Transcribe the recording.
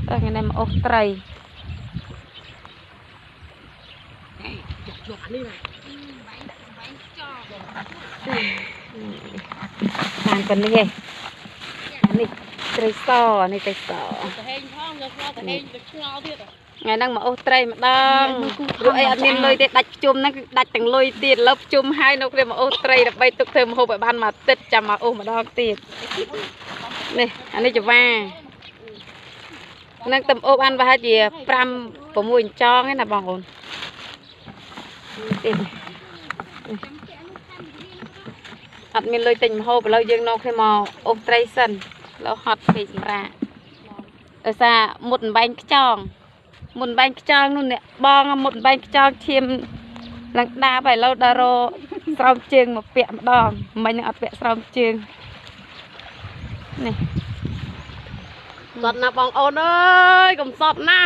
ថ្ងៃនេះមកអូសត្រី ជាប់អានេះណា បានប៉ុណ្នេះឯងអានេះត្រីសនេះត្រីស ទៅហេងផងយកឆ្ងល់ទៅហេងទៅឆ្ងល់ទៀត ថ្ងៃហ្នឹងមកអូសត្រីម្ដងព្រោះអីអត់មានលុយទេដាច់ភ្ជុំហ្នឹងគឺដាច់ទាំងលុយទៀតឥឡូវភ្ជុំហើយនៅគ្នាមកអូសត្រីដើម្បីទុកធ្វើម្ហូបឲ្យបានមួយអាទិត្យចាំមកអូសម្ដងទៀតនេះអានេះចវានឹងតំអូបបានប្រហែលជា5 6ចងឯណាបងប្អូនទៀតអត់មានលុយទិញម្ហូបឥឡូវយើងនាំគ្នាមកអូសត្រីសិនឥឡូវហត់ពេកសម្រាប់ដោយសារមុតអំបែងខ្ចងមុនបែងខ្យងនោះអ្នកបងមុនបែងខ្យងឈាមឡើងដាបហើយឥឡូវដល់រស្រោមជើងមកពាក់ម្ដងមិញនឹងអត់ពាក់ស្រោមជើងនេះ សត់ណាបងអូនអើយកំសត់ណា